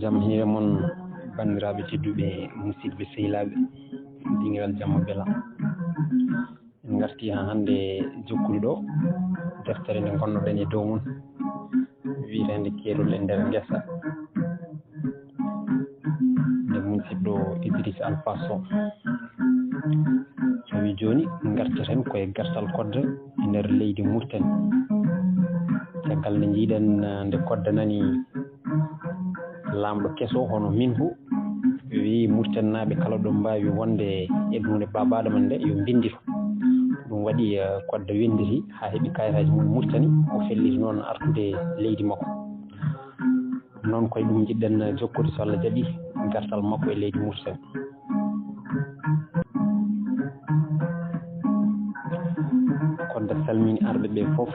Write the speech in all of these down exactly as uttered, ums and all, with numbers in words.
Jam hiire mon, banndiraaɓe tedduɓe, musidɓe sehilaaɓe, dingiral jamma bela. En ngarti haa hannde jokkude ɗo deftere nde ngonnoɗen e dow mum, wiyeteende Keerol e nder ngesa, nde musidɗo Idriss Alpha Sow. Tawi jooni ngartaten koye gartal kodde e nder leydi Mauritanie. Caggal nde njiiɗen, eh, nde kodde nani laamɗo keso hono Minhu, wi Muritaninaaɓe kala ɗo mbaawi wonde e duunde baabaɗo men nde, yo mbinndito. Ɗum waɗi, eh, kodde winnditi haa heɓi kayitaaji mum Muritani, o felliti noon artude leydi makko. Noon koye ɗum njiɗɗen jokkude so Allah jaɓi gartal makko e leydi Mauritanie. Kodde salmini arɓe ɓe fof,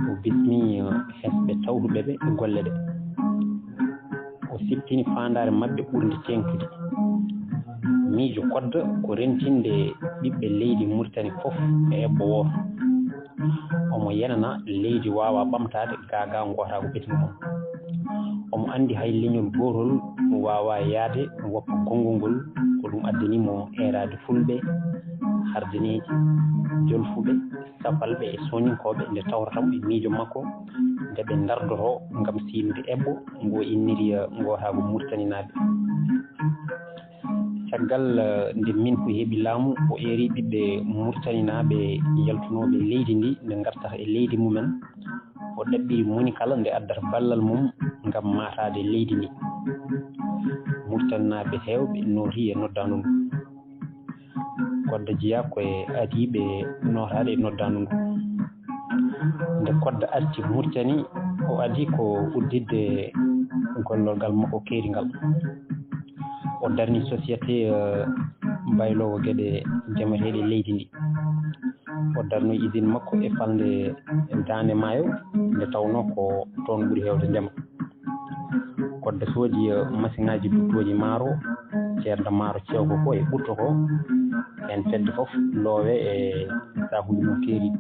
o bismi hesɓe tawtuɓe ɓe e golle ɗe. O siftini faandaare maɓɓe ɓurnde teeŋtude. Miijo kodde ko rentinde ɓiɓɓe leydi Mauritanie fof e eɓɓo wooto. Omo yenana leydi waawa ɓamtaade gaa gaa ngootaagu ɓesngu mum. Omo anndi hay leñol gootol waawaa yahde woppa konngol ngol, ko ɗum addani mo eeraade fulɓe, hardineeji, jolfuɓe, sapalɓe e sooninkooɓe nde tawrata mo e miijo makko nde ɓe ndardotoo ngam siynude eɓɓo ngo inniri, eh, ngootaagu Muritaninaaɓe. Caggal, eh, nde Minhu heɓi laamu, o eeri ɓiɓɓe Muritaninaaɓe yaltunooɓe leydi ndi nde ngartata e leydi mumen. O ɗaɓɓiri moni kala nde addata ballal mum ngam maataade leydi ndi. Muritaninaaɓe heewɓe nootii e noddaandu ndu. Kodde jeyaa ko e adiiɓe nootaade e noddaandu ndu. Nde kodde arti Muritaani, o adii ko udditde gollorgal makko keeringal. O darni société, eh, mbayloowo geɗe ndemeteeɗe leydi ndi. O darnoyi usine makko e falnde Daande Maayo, nde tawnoo ko toon ɓuri heewde ndema. Kodde soodi, eh, masiŋaaji duttooji maaro, ceerda maaro cewko ko e ɓutto ko, heen fedde fof loowe e saakuuji mum keeriiɗi.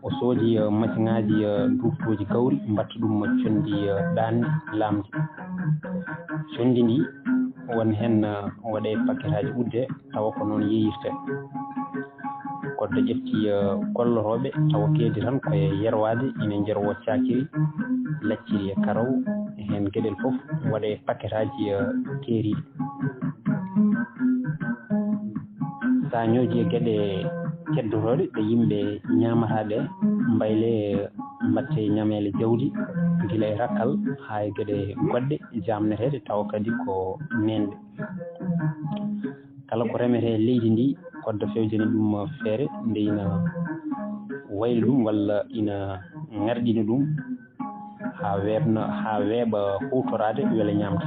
O soodi, eh, masiŋaaji, eh, duttooji gawri, mbaɗta ɗum conndi, eh, ɗaanndi laamndi. Conndi ndi won heen, eh, waɗee pakketaaji ɓudde, tawa ko noon yeeyirtee. Kodde ƴefti, eh, gollotooɓe, tawa keedi tan ko e yerwaade, ina njerwoo caakiri, lacciri e karaw, heen geɗel fof waɗee pakketaaji, eh, keeriiɗi. Saañooji e geɗe keddotooɗe ɗe yimɓe ñaamata ɗe, mbaylee mbaɗtee ñameele jawdi, gila e rakkal haa e geɗe goɗɗe jaamneteeɗe, tawa kadi ko neenɗe. Kala ko remetee e leydi ndi, kodde fewjani ɗum feere, nde ina wayla ɗum walla ina ŋarɗina ɗum haa weeɓna, haa weeɓa huutoraade wela ñaamde.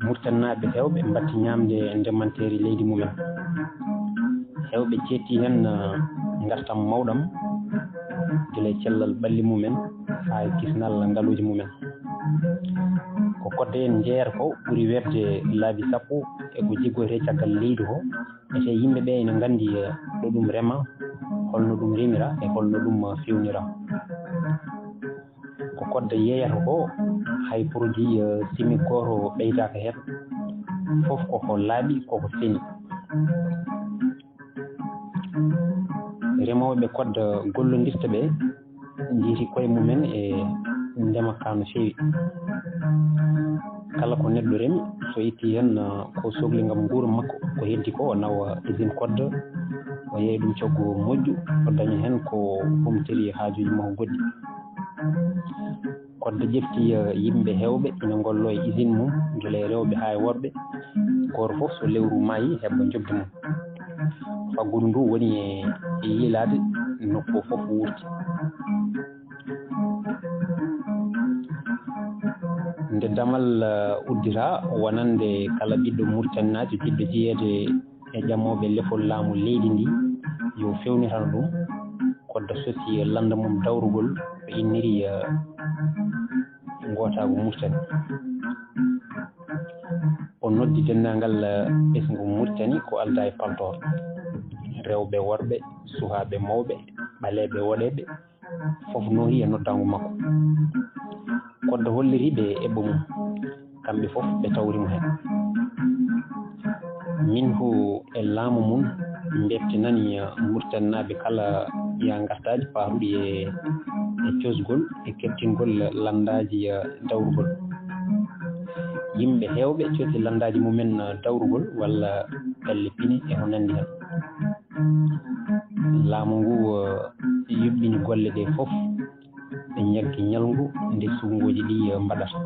Muritaninaaɓe heewɓe mbatti ñaamde ndemanteeri leydi mumen. Heewɓe ceetti heen, ah, ngartam mawɗam, gila e cellal ɓalli mumen haa e kisnal ngaluuji mumen. Ko kodde en njeeyata ko ɓuri weeɓde laabi sappo e ko jiggoytee caggal leydi ko, ete yimɓe ɓe ina nganndi, eh, ɗo ɗum rema, holno ɗum remira e holno ɗum, eh, fewnira. Ko kodde yeeyata ko, hay produit, eh, chimique gooto ɓeydaaka heen, fof koko laaɓi, koko seni. Remooɓe kodde gollondirta ɓe njiiti koye mumen e ndema ka no feewi. Kala ko neɗɗo remi, so itti heen, ah, ko sokli ngam nguura makko, ko heddi ko o nawa usine kodde, o yeeya ɗum coggu moƴƴu, o daña heen ko humtiri haajuuji makko goɗɗi. Kodde ƴefti, eh, yimɓe heewɓe ina ngolloo e usine mum, gila e rewɓe haa e worɓe. Gooto fof so lewru maayi, heɓa njoɓdi mum. Faggudu ndu woni e, e yiilaade nokku o fof wuurti. Nde damal, eh, uddita, wonande kala ɓiɗɗo Muritaninaajo jiɗɗo jeyeede e ƴamooɓe lefol laamu leydi ndi, yo fewnitano ɗum, kodde sosi lannda mum dawrugol, o inniri, eh, ngootaagu Muritaani. O noddi denndaangal, eh, ɓesngu Muritaani ko aldaa e paltoor, rewɓe, worɓe, suhaaɓe, mawɓe, ɓaleeɓe, woɗeeɓe, fof noori e noddaango makko. Kodda holliri ɓe eɓɓo mum, kamɓe fof ɓe tawri mo heen. Min ko e laamu mum mbeftinani Muritaninaaɓe kala ya ngartaaji paaruɗi e, e cosgol e keptingol lanndaaji dawrugol. Yimɓe heewɓe cosli lanndaaji mumen dawrugol walla pelle pine e ko nanndi heen. Laamu ngu, eh, yuɓɓini golle ɗe fof, ɓe ñaggi ñalngu nde suɓngooji ɗi, eh, mbaɗata.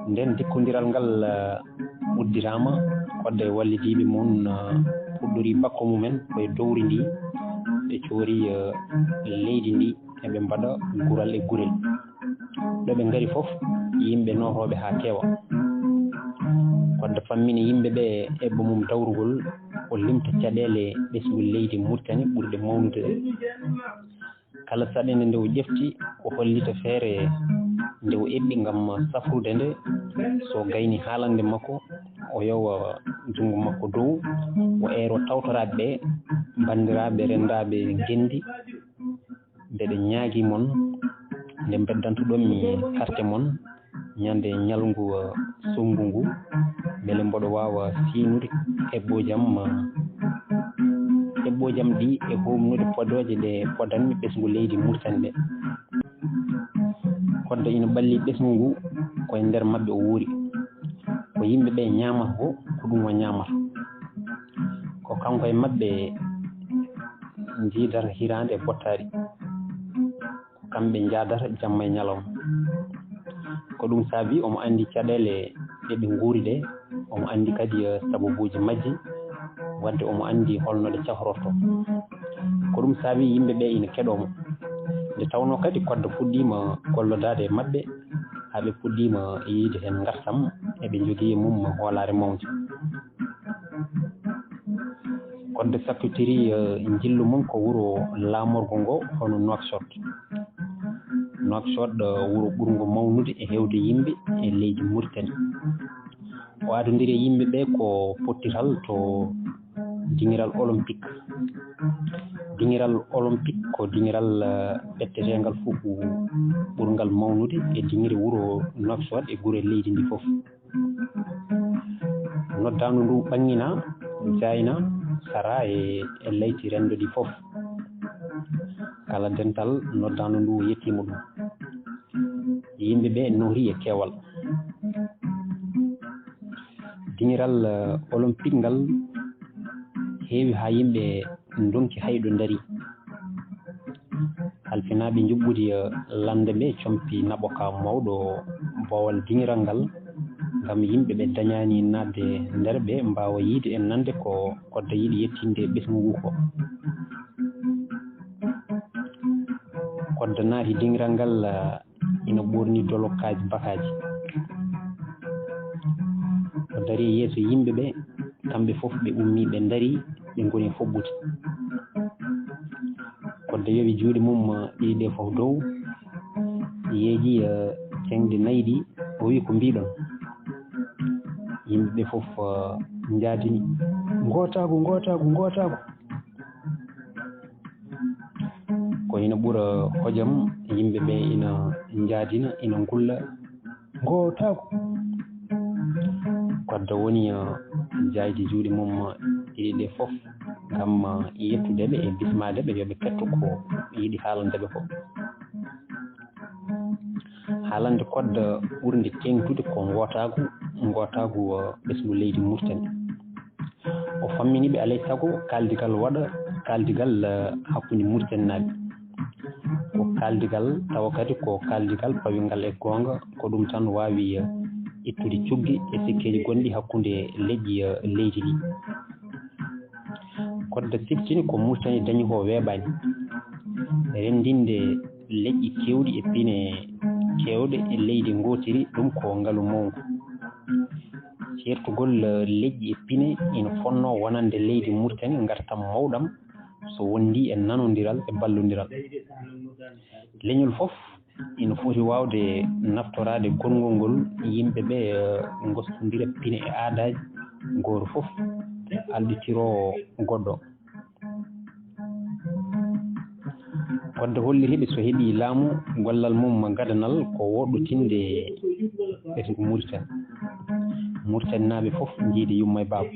Nden jokkondiral ngal, eh, udditaama, Kodda e wallidiiɓe mum, eh, puɗɗori bakko mumen ko e dowri ndi, ɓe coori, eh, leydi ndi, eɓe mbaɗa gural e gurel. Ɗo ɓe ngari fof, yimɓe nootooɓe haa keewa. Kodda fammini yimɓe ɓe eɓɓo mum dawrugol, o limta caɗeele ɓesngu leydi Muritaani ɓurɗe mawnude ɗe. Kala saɗeende nde o ƴefti, o hollita feere nde o eɓɓi ngam safrude nde. So gayni haalande makko, o yowa junngo makko dow, o eero tawtoraaɓe ɓe, banndiraaɓe renndaaɓe ngenndi, mbeɗe ñaagii mon nde mbeddantoɗon-mi karte mon ñande ñalngu, eh, suɓngu ngu, mbele mboɗo waawa siinude eɓɓoojam, eh, eɓɓoojam ɗi e huumnude podooje ɗe podanmi ɓesngu leydi Muritaani ɗe. Kodda ina ɓalli ɓesngu ngu, ko e nder maɓɓe o wuuri. Ko yimɓe ɓe ñaamata ko, ko ɗum o ñaamata. Ko kanko e maɓɓe njiidata hiraande e bottaari. Ko kamɓe njaadata jamma e ñalawma. Ko ɗum saabi omo anndi caɗeele ɗe ɓe nguuri ɗe, omo anndi kadi, eh, sababuuji majji, wadde omo anndi holno ɗe cafrorto. Ko ɗum saabi yimɓe ɓe ina keɗoo mo. Nde tawnoo kadi Kodda fuɗɗiima gollodaade e maɓɓe, haa ɓe puɗɗiima yiyde heen ngartam, eɓe njogii e mum hoolaare mawnde. Kodda sakkitiri, eh, njillu mum ko wuro laamorgo ngo, hono Nouakchott. Nouakchott, eh, wuro ɓurngo mawnude e heewde yimɓe e leydi Muritaani. O adondiri e yimɓe ɓe ko pottital to dingiral olympique. Dingiral olympique ko dingiral, eh, ɓetteteengal fuku ɓurngal mawnude e dingire wuro Nouakchott e gure leydi ndi fof. Noddaandu ndu ɓaŋŋina, jaayna, sara e, e layti renndo ɗi fof. Kala dental noddaandu ndu yettiima ɗum. Yimɓe ɓe noori e keewal. Dingiral, eh, olympique ngal heewi haa yimɓe ndonki hayɗo ndari. Halfinaaɓe njuɓɓudi, eh, lannde ɓe compi naɓoka mawɗo boowal dingiral ngal ngam yimɓe ɓe dañaani naatde nder ɓe mbaawa yiyde e nande ko Kodda yiɗi yettinde ɓesngu ngu ko. Kodda naati dingiral ngal, eh, ina ɓoorni dolokkaaji bakaaji. O darii yeeso yimɓe ɓe, kamɓe fof ɓe ummii, ɓe ndarii, ɓe ngoni e foɓɓude. Kodda yowi juuɗe mum, eh, ɗiɗi ɗe fof dow, yeeƴi, eh, ceŋɗe nayi ɗi, o wiyi, "Ko mbiiɗon?" Yimɓe ɓe fof, eh, njaadini, "Ngootaagu, ngootaagu, ngootaagu." Ko ina ɓura hojom, yimɓe ɓe ina njaadina, ina ngulla, "Ngootaagu." Kodda woni, eh, jaayde juuɗe mum, eh, ɗiɗi ɗe fof ngam, eh, yettude ɓe e bismaade ɓe yo ɓe ketto ko yiɗi haalande ɓe ko. Haalande Kodda ɓurnde teeŋtude ko ngootaagu, ngootaagu, eh, ɓesngu leydi Muritaani. O fammini ɓe alay sago kaaldigal waɗa, kaaldigal, eh, hakkunde Muritaninaaɓe. Ko kaaldigal tawa kadi ko kaaldigal pawingal e goonga, ko ɗum tan waawi, eh, ittude cugge e sikkeeji gonɗi hakkunde leƴƴi, eh, leydi ndi. Kodda siftini ko Muritaani dañi ko weeɓaani. Renndinde leƴƴi keewɗi e pine keewɗe e leydi ngootiri, ɗum ko ngalu mawngu. Ceertugol, eh, leƴƴi e pine ina fonnoo wonande leydi Muritaani ngartam mawɗam so wondii e nanondiral e ballondiral. Leñol fof ina foti waawde naftoraade konngol ngol, yimɓe ɓe, eh, ngostondira pine e aadaaji, gooto fof alɗitiroo goɗɗo. Wadde holliri ɓe so heɓii laamu, gollal mum gadanal ko woɗɗotinde ɓesngu Muritani. Muritaninaaɓe fof njiida yumma e baaba.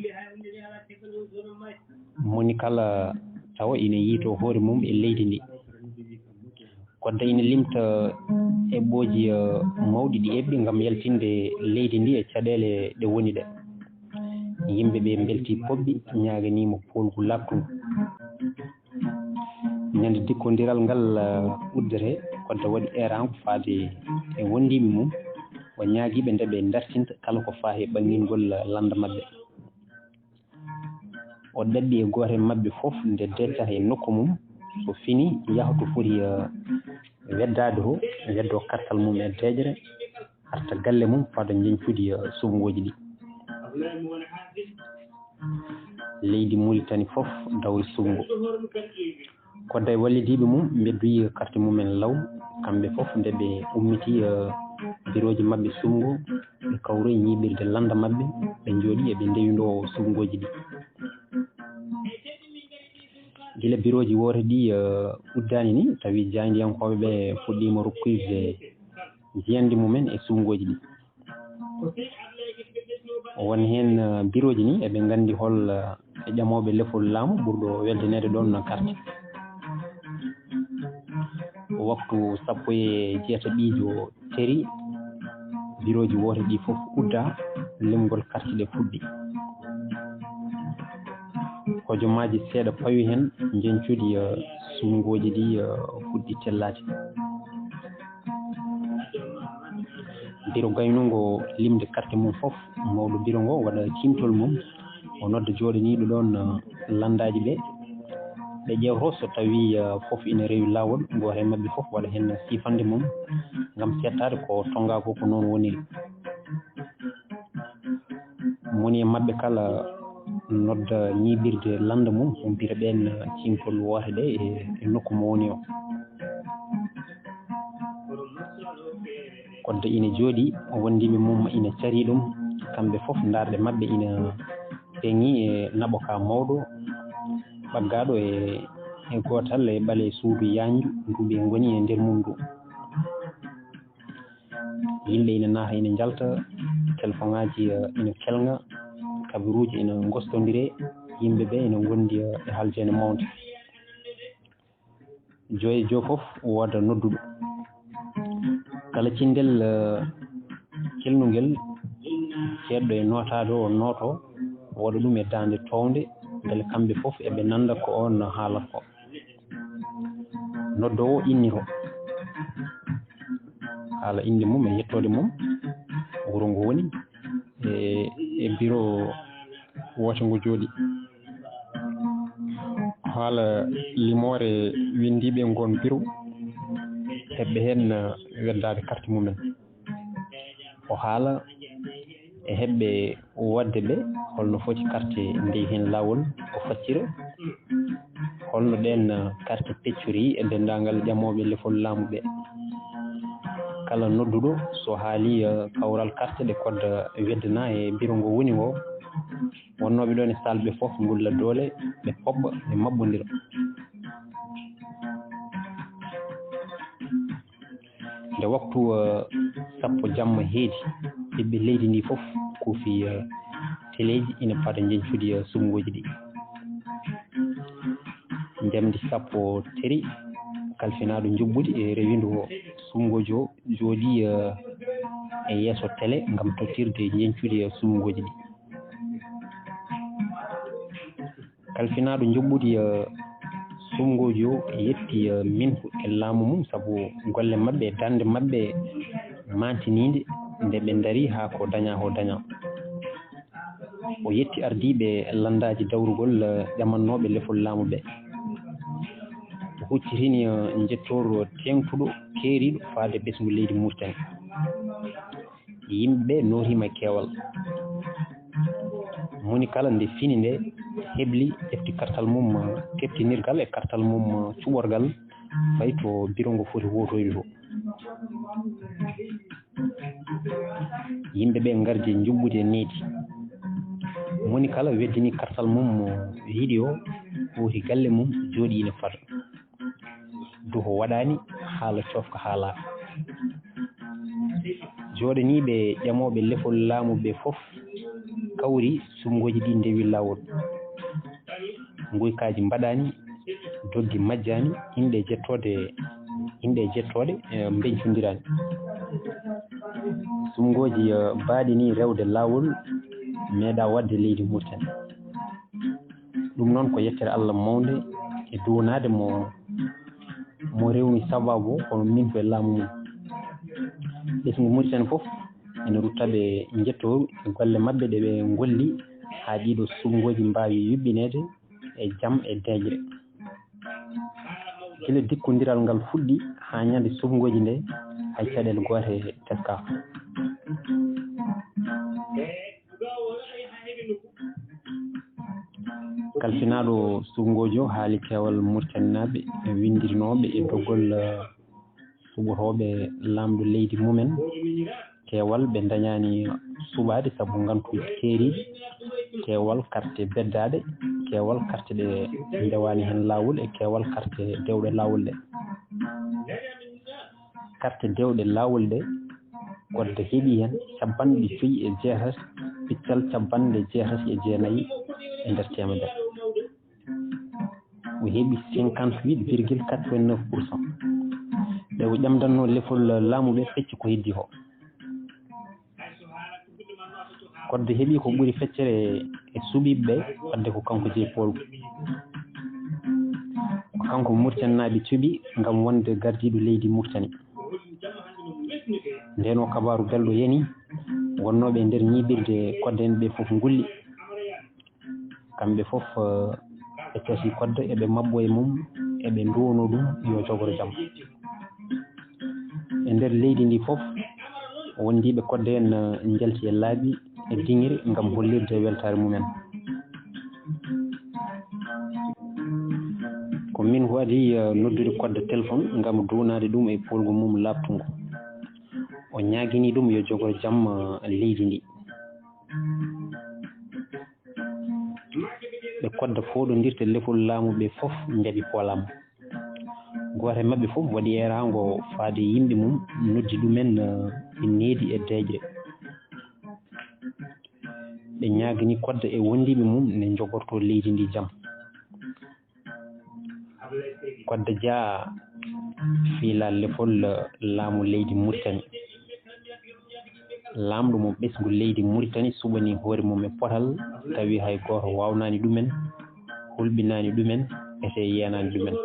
Moni kala tawa ina yiytoo hoore mum e leydi ndi. Kodda ina limta eɓɓooji, eh, mawɗi ɗi eɓɓi ngam yaltinde leydi ndi e caɗeele ɗe woni ɗe. Yimɓe ɓe mbeltii poɓɓi, ñaaganiima poolgu laaɓtungu. Ñande dikkondiral ngal, eh, uddere, Kodda waɗi eeraango faade e wondiiɓe mum, o ñaagii ɓe nde ɓe dartinta kala ko faati e ɓanngingol, eh, lannda maɓɓe. O ɗaɓɓi e gooto e maɓɓe fof nde deecata e nokku mum, so fini yaha to foti, eh, weddaade to, weddoo kartal mum e deeƴre, arta galle mum fada njeñcudi, eh, suɓngooji ɗi. Leydi Muritani fof dawri suɓngo. Kodda e wallidiiɓe mum mbeddoyi karte mumen law, kamɓe fof nde ɓe ummiti, eh, birooji maɓɓe suɓngo, ɓe kawroyi ñiiɓirde lannda maɓɓe, ɓe njooɗi eɓe ndewindoo suɓngooji ɗi. Gila birooji woote ɗi, eh, uddaani ni, tawi jaayndiyankooɓe ɓe puɗɗiima rokkoyde jiyannde mumen e suɓngooji ɗi. Won heen, eh, birooji ni, eɓe nganndi hol, eh, e ƴamooɓe lefol laamu ɓurɗo weltaneede ɗoon no karte. Waktu sappo e jeetaɓiijo teri, birooji woote ɗi fof udda, limgol karte ɗe fuɗɗi. Hojomaaji seeɗa pawi heen, njeñcudi, eh, suɓngooji ɗi, eh, fuɗɗi tellaade. Biro gaynungo limde karte mum fof, mawɗo biro ngo waɗa ciimtol mum, o nodda jooɗaniiɓe ɗoon, eh, lanndaaji ɓe. Ɓe ƴeewto so tawi, eh, fof ina rewi laawol, gooto e maɓɓe fof waɗa heen siifannde mum ngam seettaade ko tonngaa ko, ko noon woniri. Moni e maɓɓe kala nodda ñiiɓirde lannda mum, humpita ɓeen ciimtol woote ɗe e, e nokku mo woni o. Kodda ina jooɗi, wondiiɓe mum ina carii ɗum, kamɓe fof ndaarɗe maɓɓe ina peŋi e naɓo ka mawɗo, ɓaggaaɗo e, e gootal e ɓale suudu yaanju ndu ɓe ngoni e nder mum ndu. Yimɓe ina naata, ina njalta, telefoŋaaji, eh, ina kelŋa, kabaruuji ina ngostondire, yimɓe ɓe ina ngondi, eh, e haljende mawnde. Joy e joy fof wooda nodduɗo. Kala cinndel, eh, kelnungel, ceedɗo e nootaade o nooto, waɗa ɗum e daande toownde, mbele kamɓe fof eɓe nannda ko oon haalata ko. Noddoowo innito, haala innde mum e yettoode mum, wuro ngo woni, e, e biro woote ngo jooɗi. Haala limoore winndiiɓe ngoon biro, heɓɓe heen weddaade karte mumen. O haala e heɓɓe waɗde ɓe, holno foti karte ndey heen laawol ko faccira, holno ɗeen karte peccori e denndaangal ƴamooɓe lefol laamu ɓe. Kala nodduɗo so haali, eh, kawral karte ɗe kodda weddana e biro ngo woni ngo, wonnooɓe ɗoon e saal ɓe fof ngulla doole, ɓe poɓɓa, ɓe maɓɓondira. Nde waktu, eh, sappo jamma heedi, ɓiɓɓe leydi ndi fof kuufi, eh, teleeji ina pada njeñcudi, eh, suɓngooji ɗi. Njamndi sappo teri, kalfinaaɗo njuɓɓudi e rewindu o suɓngooji o jooɗii, eh, e yeeso tele ngam tottirde njeñcudi, eh, suɓngooji ɗi. Kalfinaaɗo njuɓɓudi, eh, suɓngooji o yetti, eh, minku e laamu mum, sabu golle maɓɓe e darnde maɓɓe maantiniinde nde ɓe ndarii haa ko dañaa ko dañaa. O yetti ardiiɓe lanndaaji dawrugol, eh, ƴamannooɓe lefol laamu ɓe. O huccitini, eh, njettoor teeŋtuɗo, keeriiɗo faade ɓesngu leydi Muritani. Yimɓe ɓe nootiima e keewal. Moni kala nde fini nde hebli, ƴefti kartal mum, eh, keptinirgal e kartal mum, eh, cuɓorgal, fayi to biro ngo foti wootoyde to. Yimɓe ɓe ngardi e njuɓɓudi e needi. Moni kala weddini kartal mum mo yiɗi o, hooti galle mum, jooɗi ina fada. Ko waɗaani haala coofka haalaaka. Jooɗaniiɓe ƴamooɓe lefol laamu ɓe fof kawri, suɓngooji ɗi ndewi laawol. Nguykaaji mbaɗaani, doggi majjaani, inɗe jettooɗe, inɗe jettooɗe, eh, mbeñcondiraani. Suɓngooji, eh, baaɗi ni rewde laawol meeɗaa waɗde leydi Mauritanie. Ɗum noon ko yettere Allah mawnde e duwanaade mo, mo rewmi sababu kono min ko e laamu mum. Ɓesngu Mauritanie fof ene rutta ɓe njettooru e golle maɓɓe ɗe ɓe ngolli haa ɗiɗo suɓngooji mbaawi yuɓɓineede e jam e deeƴre. Gila dikkondiral ngal fuɗɗi haa ñande suɓngooji nde, hay caɗeele goote teskaaka. Kalfinaaɗo suɓngoojo haali keewal Muritaninaaɓe e winndirnooɓe e doggol, eh, suɓotooɓe laamɗo leydi mumen. Keewal ɓe ndañaani suɓaade sabu ngantuuji keeriiɗi. Keewal karte beddaaɗe, keewal karte ɗe ndewaani heen laawol e keewal karte dewɗe laawol ɗe. Karte dewɗe laawol ɗe, Kodde heɓi heen cappanɗe joyi e jeetati piccal cappanɗe jeetati e jeenayi e nder teemedere. O heɓi cinquante-huit virgule quatre-vingt-neuf pour cent. Ɓe o ƴamdanno lefol laamu ɓe fecci ko heddi ko. Kodde heɓi ko ɓuri feccere e suɓiiɓe ɓe, wadde ko kanko jeyi poolgu. Ko kanko Muritaninaaɓe cuɓi ngam wonde gardiiɗo leydi Muritani. Ndeen o kabaaru belɗo yani, wonnooɓe e nder ñiiɓirde kodde en ɓe fof ngulli. Kamɓe fof, eh, ɓe casi kodde, eɓe maɓɓo e mum, eɓe nduwonoo ɗum yo jogoro jam. E nder leydi ndi fof, wondiiɓe kodde en, eh, njalti e laabi e diŋire ngam hollirde weltaare mumen. Ko min waɗi, eh, noddude kodde téléphone ngam duwanaade ɗum e poolgu mum laaɓtungu. O ñaagini ɗum yo jogoro jam, eh, leydi ndi. Ɓe kodde fooɗondirde lefol laamu ɓe fof njaɓi poolam. Gooto e maɓɓe fof waɗi eeraango faade yimɓe mum, noddi ɗumen, eh, e needi e deeƴre. Ɓe ñaagani kodde e wondiiɓe mum ne njogortoo leydi ndi jam. Kodde Dia fiila lefol laamu leydi Muritani. Laamɗo mo ɓesngu leydi Muritani suɓanii hoore mum e potal, tawi hay gooto waawnaani ɗumen, hulɓinaani ɗumen, etee yeenaani ɗumen.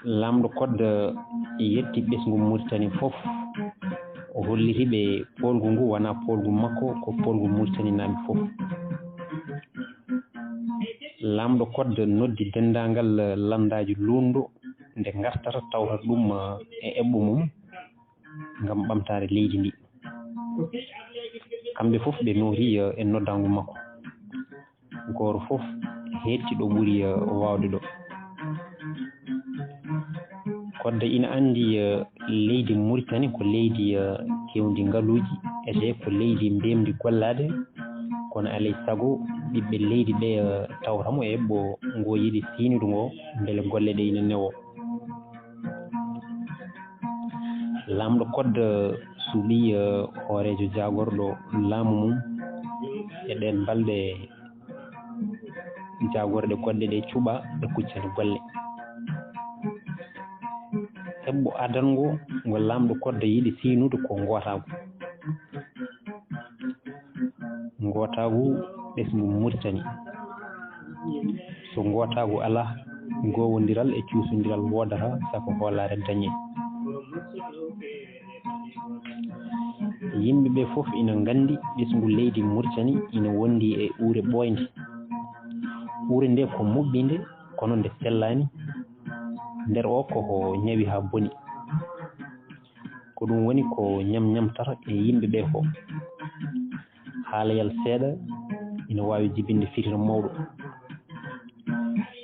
Laamɗo kodde yetti ɓesngu Muritani fof. O holliti ɓe poolgu ngu wonaa poolgu makko, ko poolgu Muritaninaaɓe fof. Laamɗo kodde noddi denndaangal lanndaaji luulndo nde ngartata tawta ɗum e eɓɓo mum ngam ɓamtaare leydi ndi. Kamɓe fof ɓe nooti e noddaangu makko. Gooto fof heedti ɗo ɓuri, eh, waawde ɗo. Kodde ina anndi, eh, leydi Muritani ko leydi, eh, keewndi ngaluuji, etee ko leydi mbeemndi gollaade, kono alay sago ɓiɓɓe leydi ɓe, eh, tawta mo e eɓɓo ngo yiɗi siynude ngo, mbele golle ɗe ina newo. Laamɗo kodde suɓii, eh, hooreejo jaagorɗo laamu mum e ɗeen balɗe jaagorɗe goɗɗe ɗe cuɓa ɗe kuccani golle. Eɓɓo adango ngo laamɗo kodde yiɗi siynude ko ngootaagu. Ngootaagu ɓesngu Muritani. So ngootaagu alaa, goowondiral e cuusondiral woodata, saka hoolaare dañee. Yimɓe ɓe fof ina nganndi ɓesngu leydi Muritani ina wondi e ure ɓooynde. Ure nde ko moɓɓinde, kono nde sellaani. Nder o ko ko ñawi haa boni. Ko ɗum woni ko ñam ñamtata e yimɓe ɓe ko. Haalayal seeɗa ina waawi jibinde fitina mawɗo.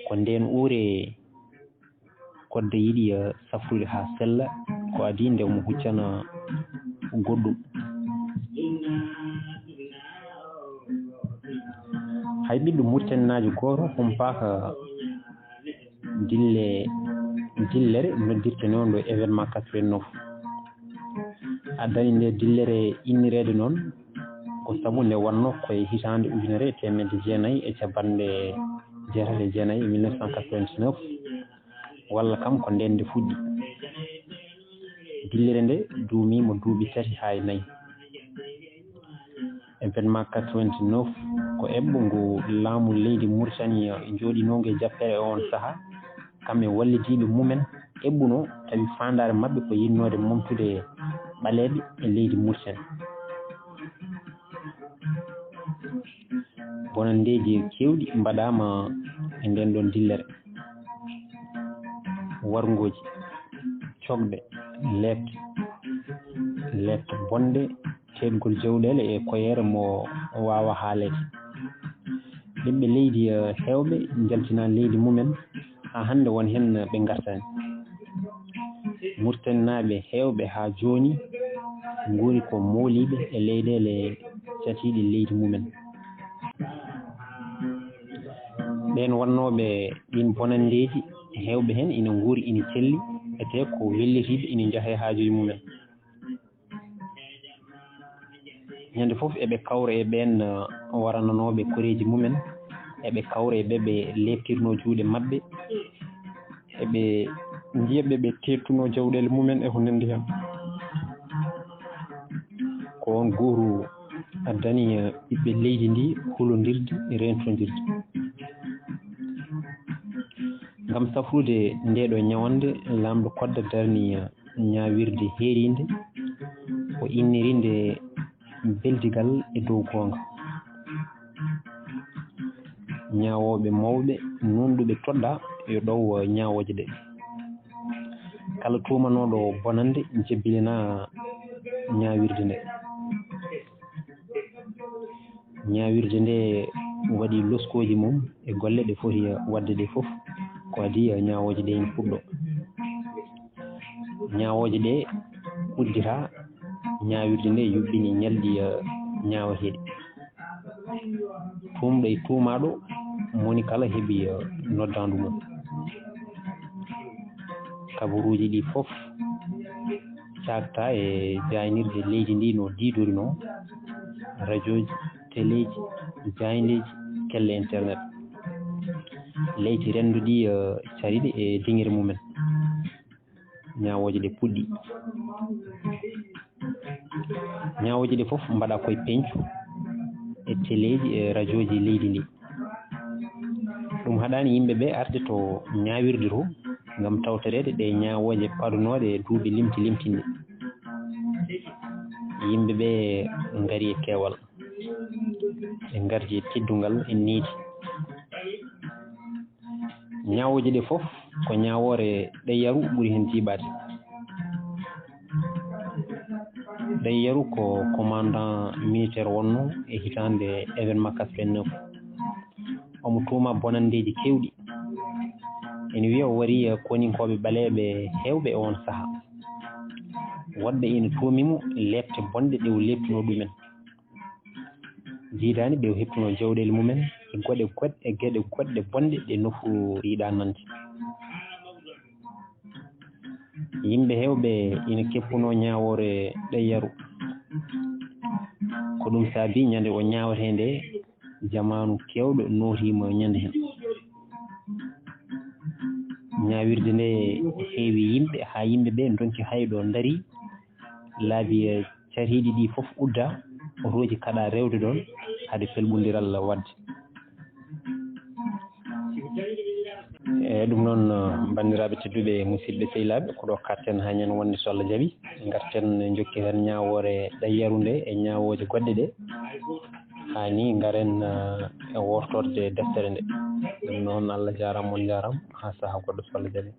Ko ndeen ure kodde yiɗi, eh, safrude haa sella, ko adii nde omo huccana goɗɗum. Hay ɓiɗɗo Muritaninaajo gooto humpaaka dille dillere noddirte noon ɗo événement quatre-vingt-neuf. Addani nde dillere innireede noon ko sabu nde wonno koye hitaande ujunere e teemedde jeenayi e capanɗe jeetati e jeenayi, mille neuf cent quatre-vingt-neuf, walla kam ko ndeen nde fuɗɗi. Dillere nde duumiima duuɓi tati haa e nayi. Événement quatre-vingt-neuf ko eɓɓo ngu laamu leydi Mauritanie jooɗinoongu e jappere e oon sahaa. Kamɓe wallidiiɓe mumen eɓɓuno, tawi faandaare maɓɓe ko yiɗnoode momtude ɓaleeɓe e leydi Mauritanie. Bonanndeeji keewɗi mbaɗaama e ndeen ɗoon dillere. Warngooji, cokɗe, leepte, leepte bonɗe, teetgol jawɗeele e koyeere mo waawaa haaleede. Ɓiɓɓe leydi, eh, heewɓe njaltinaa leydi mumen, haa hannde won heen ɓe ngartaani. Muritaninaaɓe heewɓe haa jooni nguuri ko mooliiɓe e leyɗeele catiiɗe leydi mumen. Ɓeen wonnooɓe ɗiin bonanndeeji, heewɓe heen ina nguuri, ina celli, etee ko wellitiiɓe, ina njaha e haajuuji mumen. Ñande fof eɓe kawra e ɓeen, uh, warananooɓe koreeji mumen, eɓe kawra e ɓe ɓe leeptirnoo juuɗe maɓɓe, eɓe njiya ɓe ɓe teettunoo jawɗeele mumen e ko nanndi heen. Ko oon gooru addani, uh, ɓiɓɓe leydi ndi hulondirde, reentondirde. Ngam safrude ndee ɗoo ñawannde, laamɗo Kodda darni, uh, ñaawirde heeriinde, o inniri nde beldigal e dow goonga. Ñaawooɓe mawɓe nuunɗuɓe toɗɗaa yo ɗow ñaawooje ɗe. Kala tuumanooɗo bonannde jebbilinaa ñaawirde nde. Ñaawirde nde waɗi loskooji mum e golle ɗe foti waɗde ɗe fof, ko adii ñaawooje ɗe ina puɗɗo. Ñaawooje ɗe uddita, ñaawirde nde yuɓɓini ñalɗi, eh, ñaawateeɗi. Tuumɗo e tuumaaɗo moni kala heɓi, eh, noddaandu mum. Kabaruuji ɗi fof caakta e jaaynirde leydi ndi no diidorinoo, rajooji, teleeji, jaayndeeji, kelle internet. Leydi renndo ɗi, eh, cariɗe e diŋere mumen. Ñaawooje ɗe puɗɗi. Ñaawooje ɗe fof mbaɗa koye peñcu e teleeji e rajooji leydi ndi. Ɗum haɗaani yimɓe ɓe arde to ñaawirde to ngam tawtoreede ɗe ñaawooje paɗunooɗe e duuɓi limti limtinɗi. Yimɓe ɓe ngari e keewal. Ɓe ngardi e teddungal e needi. Ñaawooje ɗe fof ko ñaawoore Ɗayyaru ɓuri heen jiiɓaade. Ɗayyaru ko commandant militaire wonno e hitaande événement quatre-vingt-neuf. Omo tuuma bonanndeeji keewɗi. Ene wiya o warii koninkooɓe ɓaleeɓe heewɓe e oon sahaa. Woɗɓe ina tuumi mo leepte bonɗe ɗe o leeptunoo ɗumen. Jiidaani ɓe o heɓtunoo jawɗeele mumen e goɗe goɗɗe, e geɗe goɗɗe bonɗe ɗe nofru yiɗaa nande. Yimɓe heewɓe ina keppunoo ñaawoore Ɗayyaru. Ko ɗum saabii ñande o ñaawetee nde, jamaanu keewɗo nootiima ñande heen. Ñaawirde nde heewi yimɓe, haa yimɓe ɓe ndonki hayɗo ndarii, laabi, eh, cariiɗi ɗi fof udda, otooji kaɗa rewde ɗoon, hade pelɓondiral waɗde. E ɗum noon, eh, banndiraaɓe tedduɓe, musidɓe sehilaaɓe, ko ɗo karten haa ñande wonde so Allah jaɓi. Ngarten njokki heen ñaawoore Ɗayyaru nde e ñaawooje goɗɗe ɗe. Haa ni ngaren, eh, e woortorde deftere nde. Ɗum noon, Allah jaaraama, on njaaraama, haa sahaa goɗɗo so Allah jaɓi.